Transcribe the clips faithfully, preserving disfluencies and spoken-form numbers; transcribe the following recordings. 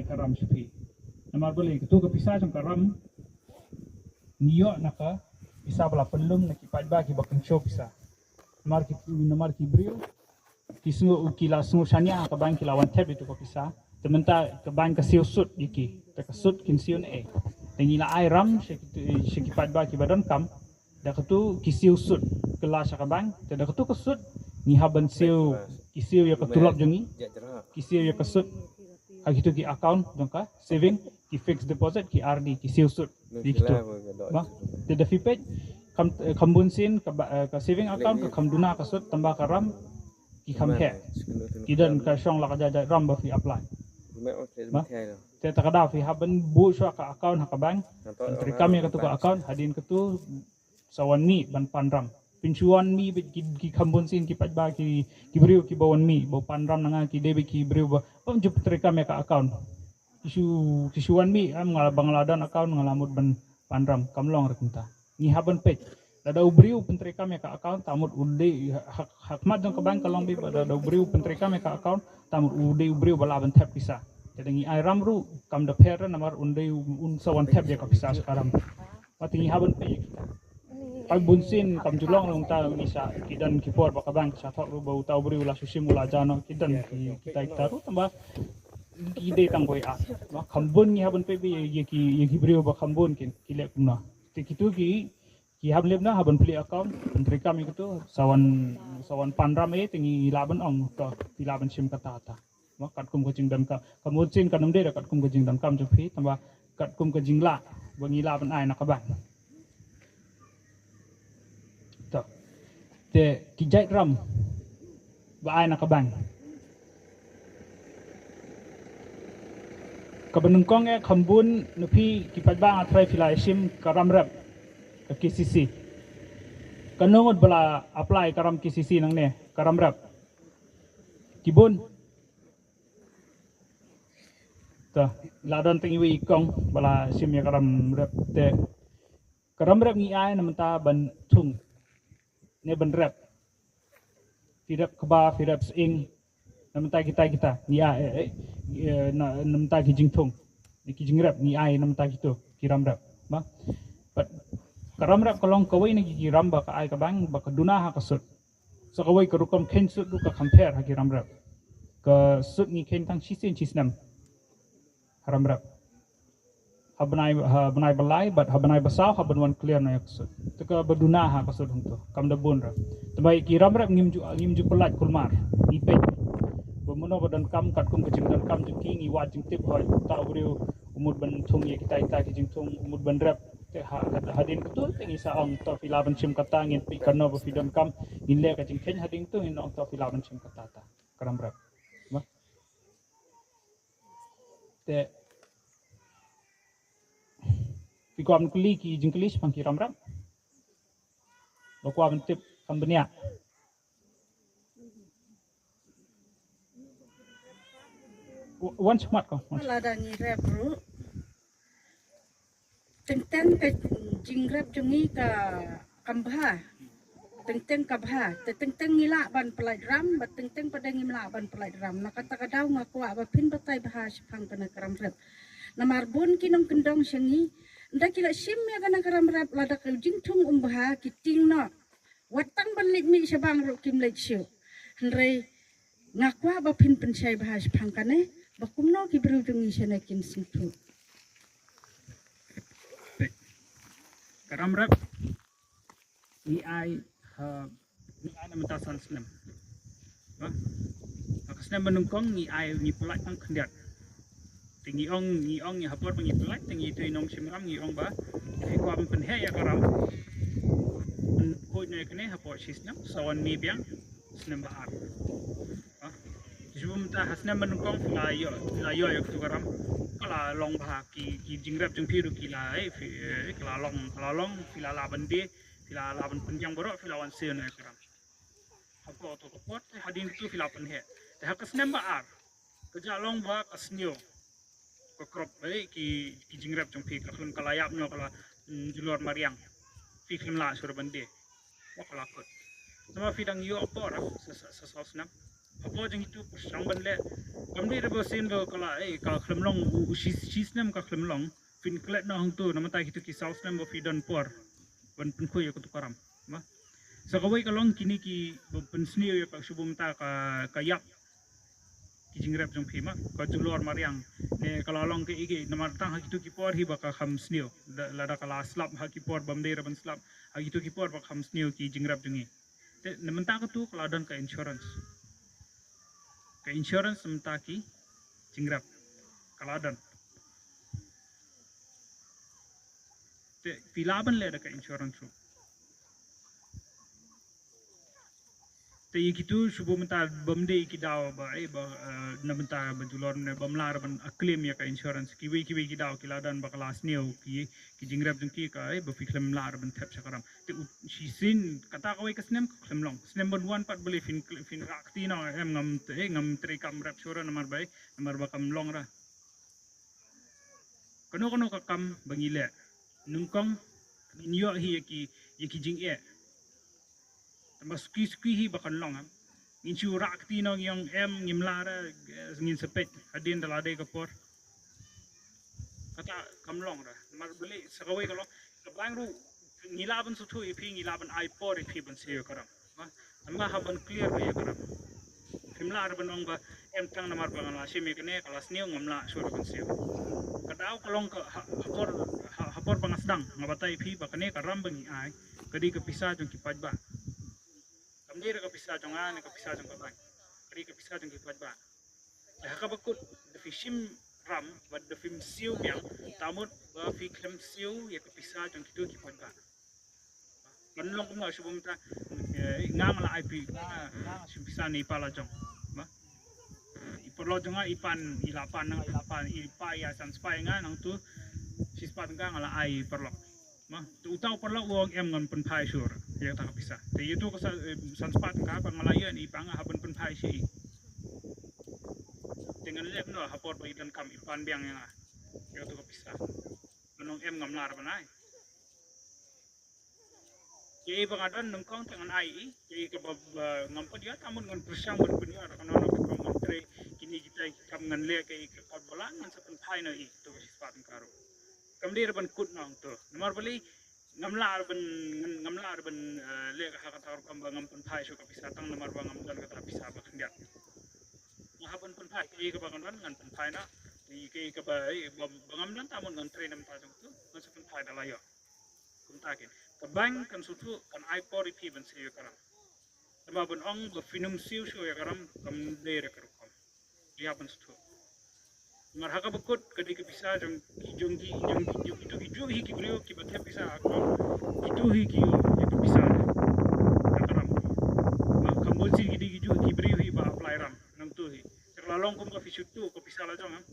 ka ram sha phi. Namar balei? Katu ka pisa jong ka ram ngi ïoh na ka pisa ba la pynlum na ki paidbah kiba kynshew pisa. Namar ki, namar ki briew ki sngew, ki la sngew shaniah ha ka bank, ki la wan thep ïa katu ka pisa. Te mynta ka bank ka siew sut ïa ki. Te ka sut kin siew ne ei? Te ngi la ai ram sha ki, sha ki paidbah kiba donkam. Da katu ki siew sut kylla sha ka bank. Te da katu ka sut ngi hap ban siew, ki siew ïa ka tulop jong ngi, ki siew ïa ka sut ha kitu ki account jong ka saving, ki fixed deposit, ki R D, ki siew sut ïa kitu. Ba te da phi peit, kam, kam bun sien ka ba, eh, ka saving account ka kam duna ka sut, tangba ka ram ki kam heh. Ki don ka shong la ka jait jait ram ba phi apply. Ba te ta ka daw phi hap ban buh shuwa ka account ha ka bank, ban treikam ïa katu ka account. Hadien katu sa wan mih ban pan ram. Phin shu wan mih beit ki, ki kham bun sien ki paidbah, ki, ki briew kiba wan mih ba pan ram na nga, ki dei beit ki briew ba, bym ju treikam ïa ka account. Ki shu, ki shu wan mih, em, nga la, ba nga la don account nga la mut ban pan ram. Kam long re kumta. Ngi hap ban peit. Lada u briew u pyntreikam ïa ka account, ta mut u dei ha, ha, ha khmat jong ka bank ka long beit ba lada u briew u pyntreikam ïa ka account, ta mut u dei u briew ba lah ban thep pisa. Te da ngi ai ram ruh kam da pher re, namar un dei un sa wan thep ïa ka pisa sha ka ram. Ba te ngi hap ban peit ïa kita. Pat bun sien kam ju long, long ta ngi sa, ki don ki por ba ka bank sa thok ruh ba uta u briew u la shu shim u la jah noh, ki don ki, kita, kita ruh, tangba ki dei tang boi ar. Ba kham bun ngi hap ban peit ïa, ïa ki, ïa ki briew ba kham bun kin, ki leh kumno. Te kitu ki, ki hap lep na, hap ban plie account, pyntreikam ïa kitu, sa wan, sa wan pan ram ei, te ngi lah ban ong to, phi lah ban shim kata kata. Ba katkum ka jingdonkam, ka mut sien kan ym dei da katkum ka jingdonkam jong phi, tangba katkum ka jinglah ba ngi lah ban ai na ka bank. To. Te ki jait ram ba ai na ka bank. Kaba nyngkong eh, kham bun na phi ki paidbah nga tharai phi la ïa shim ka ram rep ka K C C. Kano ngut ba la apply ka ram K C C nangne, ka ram rep? Ki bun. Ta, la don tang iwei i kong ba la shim ïa ka ram rep. Te ka ram rep ngi ai na mynta ban thung ne ban rep. Phi rep kba, phi rep sying, na mynta kita, kita ngi ai, eh, eh, eh, na, na mynta ki jingthung, ki jingrep ngi ai na mynta kitu ki ram rep. Ba, but ka ram rep ka long kawei na ki, ki ram ba ka ai ka bank ba ka duna ha ka sut. Sa kawei ka rukom kheiñ sut ruh ka kham pher ha ki ram rep. Ka sut ngi kheiñ tang shisien shisnem ha ram rep. Ha bnai, ha bnai ba lai bad ha bnai ba saw hap ban wan clear noh ïa ka sut. Te kaba duna ha ka sut hangto kam da bun re. Te ba ki ram rep ngim ju, ngim ju pyllait kulmar. Ngi peit ba mano ba donkam, katkum ka jingdonkam jong ki ngi wad jingtip, hooid, uta u briew u mut ban thung ïa kita, kita ki jingthung, u mut ban rep. Te ha, ha, hadien katu te ngi sa ong to phi lah ban shim kata, ngin peit kano ba phi donkam, ngin leh ka jingkheiñ hadien katu, ngin ong to phi lah ban shim kata, ta ka ram rep. Ba te phi kwah ban kylli ki jingkylli shaphang ki ram rep? Ba kwah ban tip kam bniah. Wan shakhmat ko. Lada ngi rep ruh, teng teng ka jingrep jong ngi ka kam bha. Teng teng ka bha. Te teng teng ngi lah ban pyllait ram, ba teng teng pat de ngim lah ban pyllait ram. Na kata ka daw nga kwah ba phin batai bha shaphang kane ka ram rep. Namar bun ki nongkyndong sha ngi, ynda ki la shim ïa kane ka ram rep, lada ka jingthung um bha ki tieng noh. Wat tang ban leit mih sha bank ruh kim leit shuh. Hynrei nga kwah ba phin pynshai bha shaphang kane, ba kumno ki briew jong ngi shane kin sngewthuh. Ka ram rep ngi ai, ha, ngi ai na mynta san snem. Ba ha ka snem ba nyngkong ngi ai, ngi pyllait tang khyndiat. Te ngi ong, ngi ong, ngi ha por ba ngi pyllait, te ngi, tu i nongshim ram ngi ong ba phi kwah ban pynheh ïa ka ram, pynheh noh ïa kane ha por shisnem, sa wan mih biang snem ba ar. Ha? Te shu mynta ha snem ba nyngkong phi la ïoh, phi la ïoh ïa katu ka ram. Ka la long bha, ki, ki jingrep jong phi ruh ki la, eh, phi, eh, ka la long, ka la long, phi la lah ban die, phi la lah ban pynjah baroh, phi la wan siew noh ïa ka ram. Ha katu ka por, te hadien katu phi la pynheh. Te ha ka snem ba ar, ka jah long ba ka sniew, ka krop, eh, ki, ki jingrep jong phi, ka khlem, ka la ïap noh, ka la, mm, julor mariang. Phi khlem lah shuh ban die. Wa ka la kut. Namar phi dang ïoh por, ah, sa, sa, sa, sa snem. Hapoh jong kitu pyrshang ban leh. Kam dei re ba sien ba ka la, eh, ka khlem long, u, u shi, shi snem ka khlem long. Phin klet noh hangtu, na mynta kitu ki saw snem ba phi don por ban pynkhuid ïa katu ka ram. Ma. Sa kawei ka long kine ki ba pynsniew ïa ka shu bun mynta ka, ka ïap ki jingrep jong phi ma, ka julor mariang. Ne ka la long kaei kaei, namar tang ha kitu ki por hi ba ka kham sniew. Da, lada ka la slap ha ki por bym dei re ban slap, ha kitu ki por ba kham sniew ki jingrep jong ngi. Te na mynta katu ka la don ka insurance. Ka insurance mynta ki jingrep ka la don. Te phi lah ban leh da ka insurance ruh. Te ïa kitu shu bun mynta bym dei ki daw ba, eh, ba, eh, na mynta ba julor ne bym lah re ban, ah, claim ïa ka insurance. Kiwei kiwei ki daw ki la don ba ka la sniew ki, ki jingrep jong ki ka, eh, ba phi khlem lah re ban thep sha ka ram. Te u, shisien kata kawei ka snem ka khlem long. Snem ban wan pat balei phin, phin rah kti noh, em, ngam te, eh, ngam trei kam rep shuh re namar ba, eh, namar ba kam long re. Kano kano ka kam ba ngi leh, nyngkong ngin ïoh hi ïa ki, ïa ki jingeh. Tangba suki suki hi ba kan long, em. Ngin shu rah kti noh, ngi ong em, ngim lah re, eh, ngin sa peit hadien da la dei ka por. Kata kam long re. Namar balei sa kawei ka long, ka bang ruh ngi lah ban sngewthuh ïa phi, ngi lah ban ai por ïa phi ban siew ïa ka ram. Ma, tangba hap ban clear ïa ka ram. Phim lah re ban ong ba em, tang namar ba nga la shim ïa kane ka la sniew, ngam lah shuh re ban siew. Ka daw ka long ka ha, ha por, ha, ha por ba nga sdang nga batai ïa phi ba kane ka ram ba ngi ai ka dei ka pisa jong ki paidbah. Kam dei re ka pisa jong nga ne ka pisa jong ka bank. Ka dei ka pisa jong ki paidbah. Te ha kaba kut da phi shim ram bad da phim siew biang, ta mut ba phi khlem siew ïa ka pisa jong kitu ki paidbah. Kan long kumno shu bun mynta, eh, nga nga la ai pisa, nga, nga shim pisa na i pa la jong. Ba i paralok jong nga i pan, i la pan, nga i la pan, i pa ïa san spah ïa nga, nangtu shispah tyngka nga la ai paralok. Ma, te uta u paralok u ong em, ngan pynphai shuh ïa kata ka pisa. Te ïa tu ka sa, eh, san spah tyngka ba nga la ïoh na i pa nga, hap ban pynphai sha i. Te ngan leh kumno ha por ba i donkam i pan biang ïa nga ïa kata ka pisa. Ngan ong em, ngam lah re ban ai. Ïa i ba nga don nyngkong te ngan ai i, ïa i kaba, ba ngam pynïoh, ta mut ngan pyrshang ban pynïoh da kano kano ka kam, ngan trei kine kita ki kam, ngan leh kaei ka kot ba lah, ngan sa pynphai noh i tu ka shispah tyngka ruh. Kam dei re ban kut noh hangtu. Namar balei, ngam lah re ban, ngam, ngam lah re ban, eh, leh ha kata ka rukom ba ngam pynphai shuh ka pisa tang namar ba ngam don kata pisa ba khyndiat. Nga hap ban pynphai, kaei kaba ngan don ngan pynphai noh. Kaei, kaei kaba, eh, ba, ba ngam don, ta mut ngan trei na bynta jong utu, ngan sa pynphai da la ïoh. Kumta keiñ. Ka bank kan sngewthuh, kan ai por ïa phi ban siew ïa ka ram. Tangba ban ong ba phin ym siew shuh ïa ka ram, kam dei re ka rukom. Ïa ban sngewthuh. Namar ha kaba kut ka dei ka pisa jong ki, jong ki, jong ki, jong kitu kijuh hi ki briew kiba thep pisa ha account. Kitu hi ki ïoh ïa ka pisa ha ka ram. Ba ka bun sien ki dei kijuh ki briew hi ba apply ram. Nangtu hi. Te ka la long kum ka phi shu tuh ka pisa la jong, em.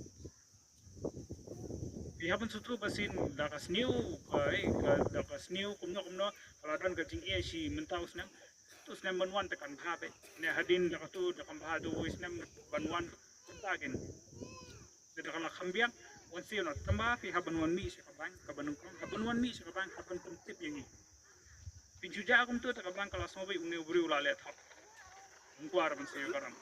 Phi hap ban sngewthuh ba sien da ka sniew, ka, eh, ka, da ka sniew kumno kumno ka la don ka jingeh shi mynta u snem. Tu snem ban wan te kan bha beit. Ne hadien da katu da kan bha, da uwei u snem ban wan kumta keiñ. Te da ka la kham biang, wan siew noh, tangba phi hap ban wan mih sha ka bank, kaba nyngkong, hap ban wan mih sha ka bank, hap ban pyntip ïa ngi. Phin shu jah kumtu te ka bank ka la sngew beit une u briew u la leh thok. Ym kwah re ban siew ïa ka ram.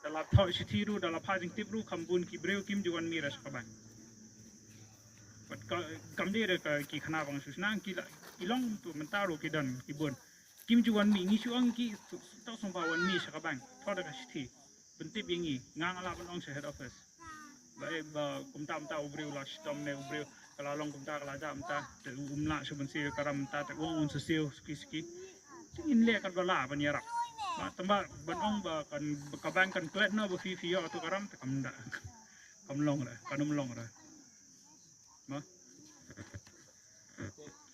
Da la thoh shithi ruh, da la phah jingtip ruh, kham bun ki briew kim ju wan mih re sha ka bank. Bad ka, kam dei re ka, ki khynnah ba nga shu shna, ki la, ki long tu mynta ruh ki don, ki bun. Kim ju wan mih, ngi shu ong ki, to, to sngewbha wan mih sha ka bank. Thoh da ka shithi. Pyntip ïa ngi, nga nga lah ban ong sha head office. Ba, eh, ba kumta mynta u briew u la shitom ne u briew ka la long kumta ka la jah mynta, te u, um lah shuh ban siew ïa ka ram mynta, te u ong un sa siew suki suki. Te ngin leh katba lah ban ïarap. Ba, tangba ban ong ba kan, ba ka bank kan klet noh ba phi, phi ïoh tu ka ram, te kam da. Kam long re, kan ym long re. Mo?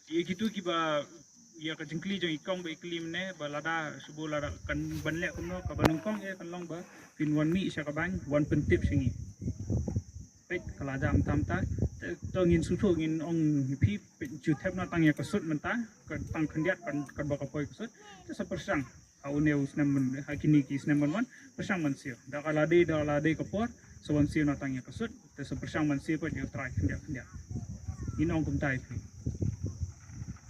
Ïa kitu kiba, ïa ka jingkylli jong i kong ba i kylli mynne, ba lada, shu ba lada kan ban leh kumno, kaba nyngkong ïa kan long ba phin wan mih sha ka bank, wan pyntip sha ngi. Peit ka la jah mynta mynta, te to ngin sngewthuh, ngin ong ïa phi, peit, ju thep noh tang ïa ka sut mynta, ka tang khyndiat kan, kan ba ka poi ka sut, te sa pyrshang. Ha une u snem ban, ha kine ki snem ban wan, pyrshang ban siew. Da ka la dei, da ka la dei ka por, sa wan siew noh tang ïa ka sut, te sa pyrshang ban siew pat ïa u trai khyndiat khyndiat. Ngin ong kumta ïa phi.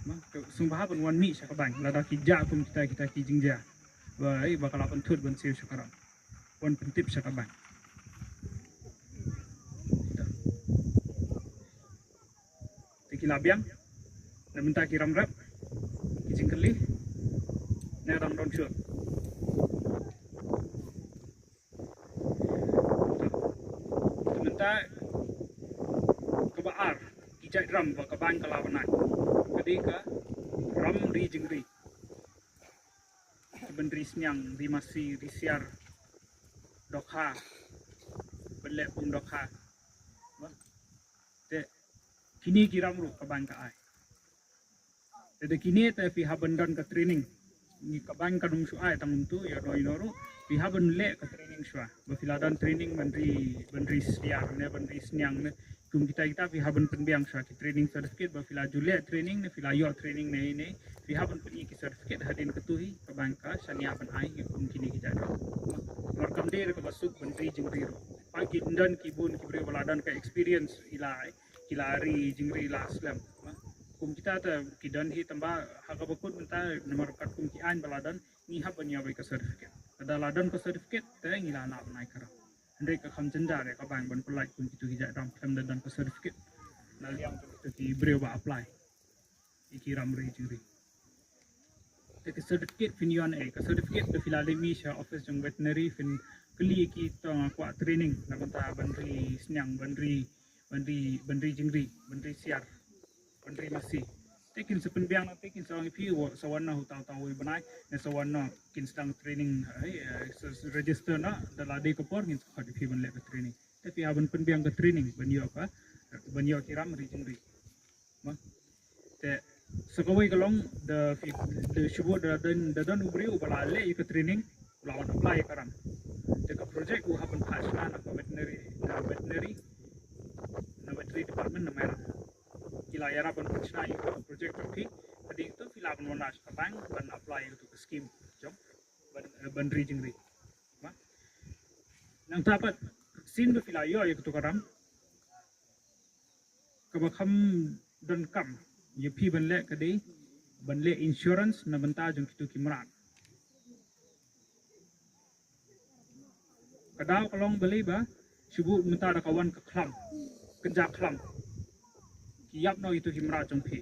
Mo, te sngewbha ban wan mih sha ka bank, lada ki jah kum kita, kita ki jingjia. Ba, eh, ba ka la pynthut ban siew sha ka ram. Wan pyntip sha ka bank. Te ki la biang. Na mynta ki ram rep, ki jingkylli ne dang don shuh. Te mynta kaba ar, ki jait ram ba ka bank ka la bnai, ka dei ka ram ri jingri. Ki ban ri sniang, ri masi, ri siar, dohkha, ban leh pung dohkha. Te kine ki ram ruh ka bank ka ai. Te da kine te phi hap ban don ka training. Ngi ka bank kam shu ai tang kumtu, ïa no ïa no ruh phi hap ban leh ka training shuwa. Ba phi la don training ban ri, ban ri siar ne ban ri sniang ne. Kum kita kita phi hap ban pynbiang shuwa ki training certificate, ba phi la ju leh training ne phi la ïoh training ne ne. Phi hap ban pyni ki certificate hadien katu hi ka bank ka shaniah ban ai ïa kum kine ki jait. Namar kam dei re kaba suk ban ri jingri ruh. Ba ki don ki bun ki briew ba la don ka experience, i la ai, ki la ri jingri la slem. Kum kita te ki don hi tang ba ha kaba kut mynta namar katkum ki aiñ ba la don, ngi hap ban ïoh bai ka certificate. Lada la don ka certificate te ngi la lah ban ai ka ram. Hynrei ka kham jynjar ïa ka bank ban pynlait kum kitu ki jait ram khlem da don ka certificate. Na liang jong kitu ki briew ba apply ïa ki ram ri jingri. Te ka certificate phin ïoh ne, ka certificate da phi la leit mih sha office jong veterinary, phin kylli ïa ki, to nga kwah training na bynta ban ri sniang, ban ri, ban ri, ban ri jingri, ban ri siar, ban ri masi. Te kin sa pynbiang na, te kin sa ong ïa phi, wa, sa wan noh uta uta uwei u bnai ne sa wan noh, kin sdang training, eh, eh, sa, sa register noh, da la dei ka por ngin sa khot ïa phi ban leh ka training. Te phi hap ban pynbiang ka training ban ïoh ka, ban ïoh ki ram ri jingri. Te sa kawei ka long da phi, da shu bud da don, da don u briew uba la leh ïa ka training, u la wan apply ïa ka ram. Te ka project u hap ban phah shna na ka veterinary, na veterinary, na veterinary department na Mairang. Ki la ïarap ban phah shna ïa ka project jong phi, hadien katu phi lah ban wan sha ka bank ban apply ïa katu ka scheme jong ban, eh, ban ri jingri. Nangta pat shisien ba phi la ïoh ïa katu ka ram, kaba kham donkam ïa phi ban leh ka dei ban leh insurance na bynta jong kitu ki mrad. Ka daw ka long balei ba shu bud mynta da ka wan ka khlam, kynja khlam, ki ïap noh ïa kitu ki mrad jong phi.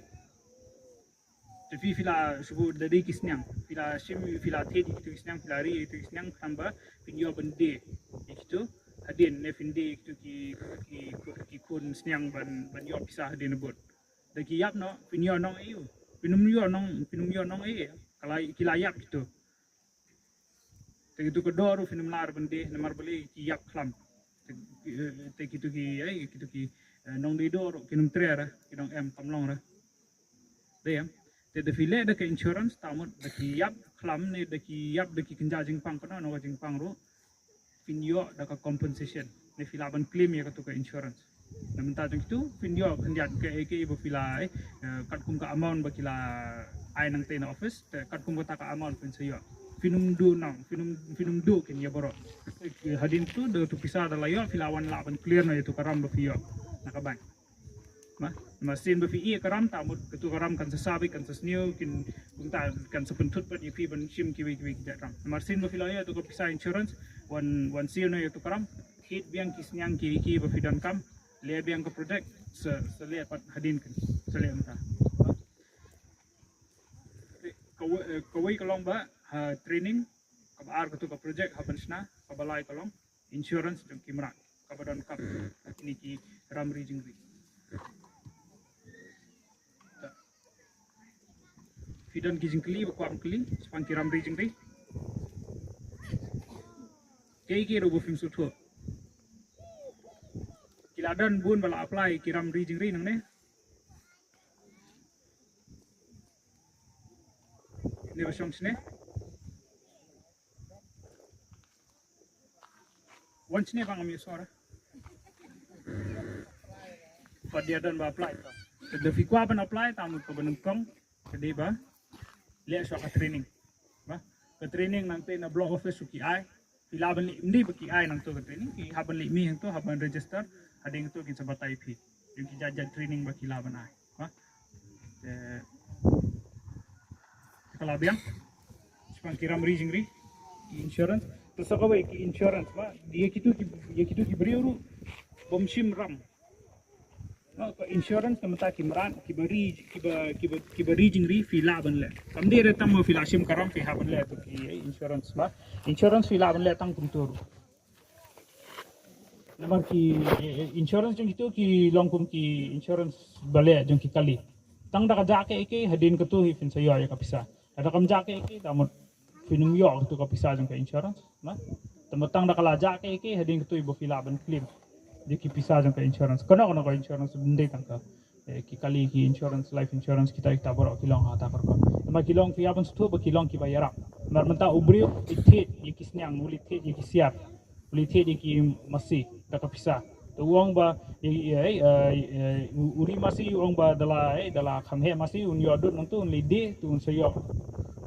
Te phi phi la shu bud da dei ki sniang, phi la shim, phi la thied ïa kitu ki sniang, phi la ri ïa kitu ki sniang, khnang ba phin ïoh ban die ïa kitu hadien ne phin die ïa kitu ki, ki, ki khun sniang ban, ban ïoh pisa hadien bud. Da ki ïap noh phin ïoh nong ei u, phin ym ïoh nong, phin ym ïoh nong ei, ka la, ki la ïap kitu. Te kitu ka doh ruh phin ym lah ruh ban die namar balei ki ïap khlam. Te, eh, te kitu ki, eh, kitu ki, eh, nongdie doh ruh kin ym treh re, ki nong em kam long re. Dei em. Te da phi leh da ka insurance, ta mut da ki ïap khlam ne da ki ïap da ki kynja jingpang, kano kano ka jingpang ruh phin ïoh da ka compensation ne phi lah ban claim ïa katu ka insurance. Na bynta jong kitu phin ïoh khyndiat kaei kaei ba phi la, eh, katkum ka amount ba ki la ai nangtei na office, te katkum kata ka amount phin sa ïoh. Phin ym duh nang, phin ym, phin ym duh kin ïa baroh. Eh, hadien tu da tu pisa da la ïoh, phi la wan lah ban clear noh ïa tu ka ram ba phi ïoh na ka bank. Namar shisien ba phi ïeh ka ram, ta mut katu ka ram kan sa sah beit, kan sa sniew, kin, kumta kan sa pynthut pat ïa phi ban shim kiwei kiwei ki jait ram. Namar shisien ba phi la ïoh tu ka pisa insurance, wan, wan siew noh ïa tu ka ram, thied biang ki sniang kiei kiei ba phi donkam, leh biang ka project, sa, sa leh pat hadien kan, sa leh mynta. Kawei, eh, kawei ka long ba, ha, training, kaba ar katu ka project hap ban shna, kaba lai ka long insurance jong ki mrad, kaba donkam ïa kine ki ram ri jingri. Phi don ki jingkylli ba kwah ban kylli shaphang ki ram ri jingri? Kiei kiei ruh ba phim sngewthuh. Ki la don bun ba la apply ki ram ri jingri nangne. Ne ba shong shane. Wan shane ba ngam ïohsngew re. Pat ïa don ba apply. Te da phi kwah ban apply, ta mut kaba nyngkong ka dei ba leh shuwa ka training. Ba ka training nangtei na block office ruh ki ai. Phi lah ban leit, ym dei ba ki ai nangto ka training, phi hap ban leit mih hangto, hap ban register, hadien katu kin sa batai phi ïa ki jait jait training ba ki lah ban ai. Ba te ka la biang shaphang ki ram ri jingri, ki insurance. Sa kawei ki insurance ma, ïa kitu ki, ïa kitu ki briew ruh bym shim ram. No, ka insurance namar ta ki mrad, ki ba ri, ki ba, ki ba, ki ba ri jingri phi lah ban leh. Kam dei re tang ma phi lah shim ka ram phi hap ban leh tu ki, eh, insurance ma. Insurance phi lah ban leh tang kumtu ruh. Namar ki, eh, eh, insurance jong kitu ki long kum ki insurance ba leh jong ki kali. Tang da ka jah kaei kaei hadien katu hi phin sa ïoh ïa ka pisa. Lada kam jah kaei kaei, ta mut phin ym ïoh katu ka pisa jong ka insurance, na? Ta mut tang da ka la jah kaei kaei, hadien katu hi ba phi lah ban claim ïa ki pisa jong ka insurance. Kano kano ka insurance, ym dei tang ka, eh, ki kali ki insurance, life insurance, kita kita baroh ki long ha ta ka rukom. Namar ki long, phi hap ban sngewthuh ba ki long kiba ïarap. Namar mynta u briew u leit thied ïa ki sniang, u leit thied ïa ki siar, u leit thied ïa ki masi da ka pisa. Te u ong ba, eh, eh, eh, eh, u, u ri masi u ong ba da la, eh, da la kham heh masi un ïoh dud nangtu, un leit die, te un sa ïoh.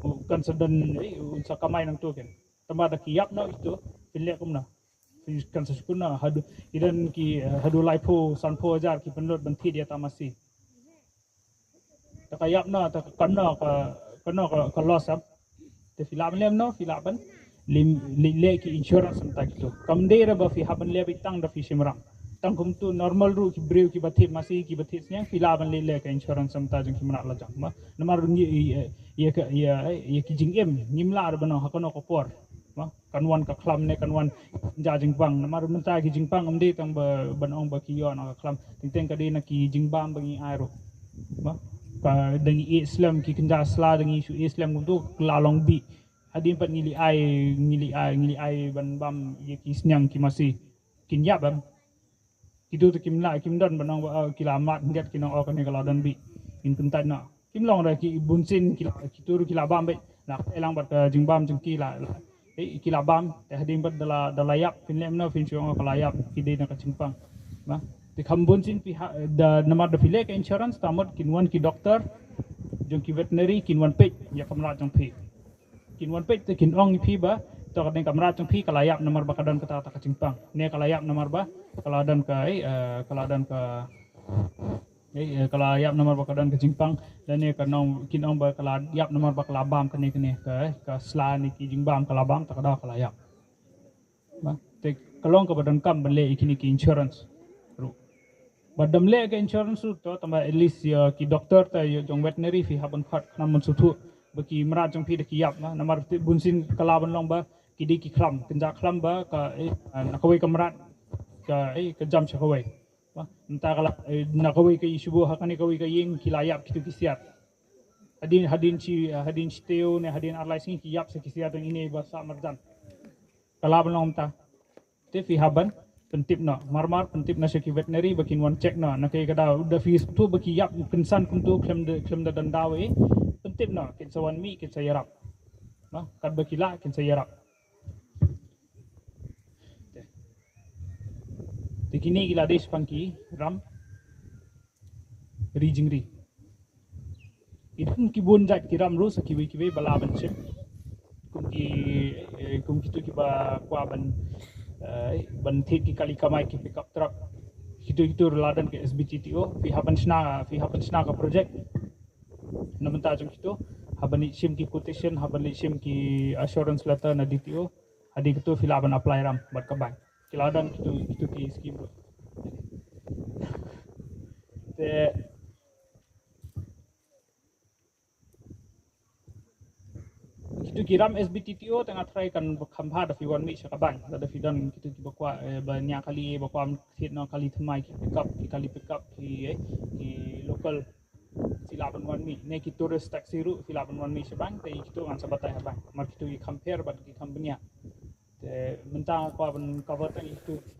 U kan sa don, eh, un sa kamai nangtu ken. Tangba da ki ïap noh ito, phin leh kumno? Phin kan sa shu kumno? Haduh, ki don ki, eh, haduh laiphew, sanphew hajar ki pynlut ban thied ïa ta masi. Ta ka ïap noh, ta ka, kano ka, kano ka, ka loss am. Te phi lah ban leh noh, phi lah ban leh, leh, leh ki insurance mynta kito. Kam dei re ba phi hap ban leh beit tang da phi shim ram. Tang kumtu normal ruh ki briew kiba thied masi, kiba thied sniang, phi lah ban leh, leh ka insurance mynta jong ki mrad lajong ma. Namar ngi, ïa, ïa, ïa ka, ïa, ïa ki jingim, ngim lah re ban ong ha kano ka por. Ma, kan wan ka khlam ne kan wan ja jingpang. Namar mynta ki jingpang ym dei tang ba ban ong ba ki ïoh na ka khlam. Teng teng ka dei na ki jingbam ba ngi ai ruh. Ma, ka da ngi ïeh slem ki kynja sla da ngi shu ïeh slem kumtu ka la long bih. Hadien pat ngi leit ai, ngi leit ai, ngi leit ai ban bam ïa ki sniang ki masi. Kin ïap em? Kitu te kim lah, kim don ban ong ba, oh, ki la mad khyndiat, kin ong, oh, kane ka la don bih. Ngin kyntait noh. Kim long re ki bunsien ki la, kitu ruh ki la bam beit. La peit lang bad ka jingbam jong ki la, la, eh, ki la bam. Te hadien bad da la, da la ïap, phin leh kumno, phin shu ong, oh, ka la ïap, ki dei na ka jingpang. Ba, te kham bunsien phi ha, da namar da phi leh ka insurance, ta mut kin wan ki doktor jong ki veterinary, kin wan peit ïa ka mrad jong phi. Kin wan peit te kin ong ïa phi ba, to, ka dei ka mrad jong phi ka la ïap namar ba ka don kata, kata ka jingpang. Ne ka la ïap namar ba ka la don ka, eh, eh, ka la don ka, eh, eh, ka la ïap namar ba ka don ka jingpang. Lane ka ong, kin ong ba ka la ïap namar ba ka la bam kane, kane, ka, eh, ka sla ne ki jingbam ka la bam, ta ka daw ka la ïap. Ba, te ka long kaba donkam ban leh ïa kine ki insurance ruh. Bad da ym leh ka insurance ruh to, tangba at least ïa ki doktor te ïa jong veterinary phi hap ban khot, khnang ban sngewthuh ba ki mrad jong phi da ki ïap, ma. Namar te bunsien ka lah ban long ba ki dei ki khlam, kynja khlam ba ka, eh, na kawei ka mrad ka, eh, ka jam sha kawei. Ba, mynta ka la, eh, na kawei ka ïing shuh, ha kane kawei ka ïing ki la ïap kitu ki siat. Hadien, hadien shi, hadien shi taïew ne hadien ar lai sngi ki ïap sa ki siat dang ine ba sah marjan. Ka lah ban long mynta. Te phi hap ban pyntip noh. Mar mar pyntip noh sha ki veterinary ba kin wan check noh. Na kaei ka daw, da phi sngewthuh ba ki ïap kynsan kumtu khlem da, khlem da don daw ei, pyntip noh, kin sa wan mih, kin sa ïarap. Noh, katba ki lah kin sa ïarap. Te kine ki la dei shaphang ki ram ri jingri. Ki don ki bun jait ki ram ruh sa kiwei kiwei ba lah ban shim. Kum ki, eh, kum kitu kiba kwah ban, eh, ban thied ki kali kamai, ki pickup truck. Kitu kitu ruh la don ka S B T T O, phi hap ban shna, phi hap ban shna ka project. Na bynta jong kitu, hap ban leit shim ki quotation, hap ban leit shim ki assurance letter na D T O. Hadien katu phi lah ban apply ram bad ka bank. Ki la don kitu, kitu ki scheme ruh. Te kitu ki ram S B T T O te nga tharai kan kham bha da phi wan mih sha ka bank, lada phi don kitu kiba kwah, eh, ba nia kali, ba kwah thied noh kali thymmai, ki pickup, ki kali pickup, ki, eh, ki local, phi lah ban wan mih. Ne ki tourist taxi ruh phi lah ban wan mih sha bank, te kitu ngan sa batai ha bank. Mar kitu ki kham pher bad ki kham bniah. Te mynta nga kwah ban cover tang kitu